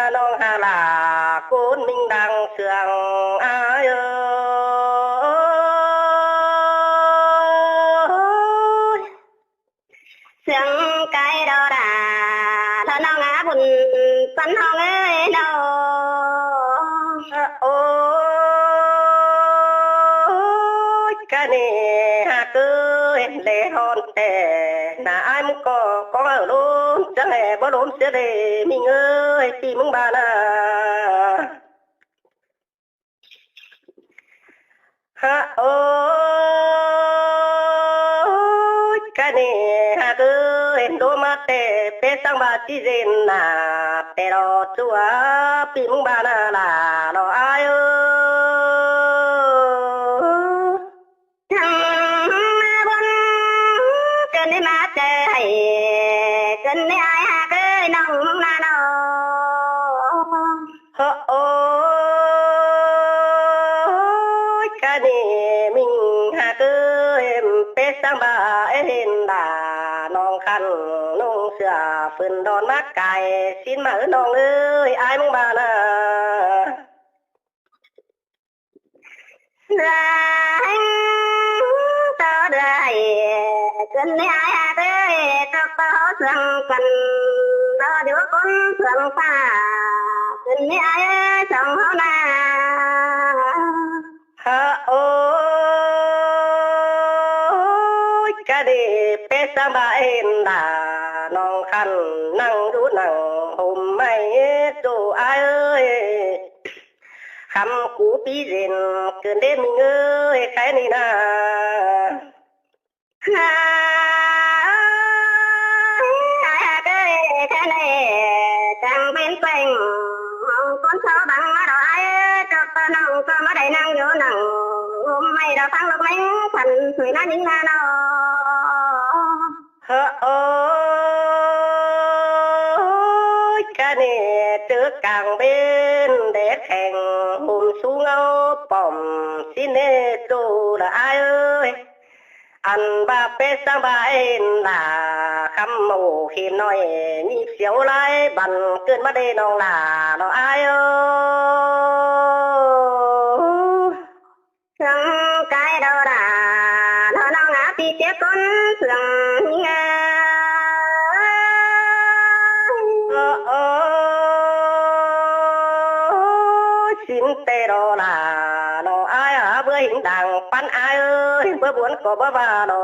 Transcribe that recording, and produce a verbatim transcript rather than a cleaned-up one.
ꞌNọng hák lả ꞌcốn ꞌminh đang sương ai ơi. Sương cái đó đã, ꞌlạ ꞌnọng á bun săn ꞌhóng ơi ꞌnọng. Ôi, cái này hả cứ lễ hòn tẻ, nả ai ꞌmứng ꞌcọ, ꞌcọ ở ꞌlốm, chắc hè báu ꞌlốm sia lễ, ꞌminh ơi, ꞌpi ꞌmứng ba nả. Hả, ôi, cái này hả cứ đố má tẻ, pé sang ba chi dên nả, tẻ đó chúa, ꞌpi ꞌmứng ba nả là nó ai ơi. Thăng bun, cơn đi má tẻ hay, cơn đi ai hả cứ ꞌnọng ꞌmứng nả nó. Hơ ôi, cái này ꞌminh hả cứ em pé sang ba ên đà ꞌnọng khăn ꞌnọng sửa phưn đón mắc cài, ꞌsịn ꞌmá ꞌnọng ơi, ai ꞌmứng ba nả. Là hên tớ đài, cơn đi ai hả cứ, tớ có sương cần, tớ điếu con sương pha, cơn đi ai trong hó na. Hả ôi, cái đi pé sang ba ên đà ꞌnọng khăn, nẳng đú nẳng hôm mai, ꞌtố ai ơi. Khắm cú ꞌpi dên, cơn đi ꞌminh ơi, cái này nả. Ai hả cứ, cái này, chàng bên quanh, con sao bằng má đó ai, cho con nông, con má đầy năng vô năng, hôm mai đó phăng lộc lánh, thần suối nó những na nó. Hơ ôi, cái này tứ cang bên đế kheng, hôm su ngâu pom, ꞌsịn nê ꞌtố là ai ơi. Ăn ba pé sang ba ên là khắm mâu khi nói, nhịp xéo lai bắn cơn má đê ꞌnọng là nó ai ơi. Sương cái đó đã, nó ꞌnọng á ꞌpi chếp con sương nghe. Ơ, ơ, ꞌsịn tẻ đó là nó ai hả, bưa hính đang pắn ai ơi, bưa buôn ꞌcọ bá ba nó.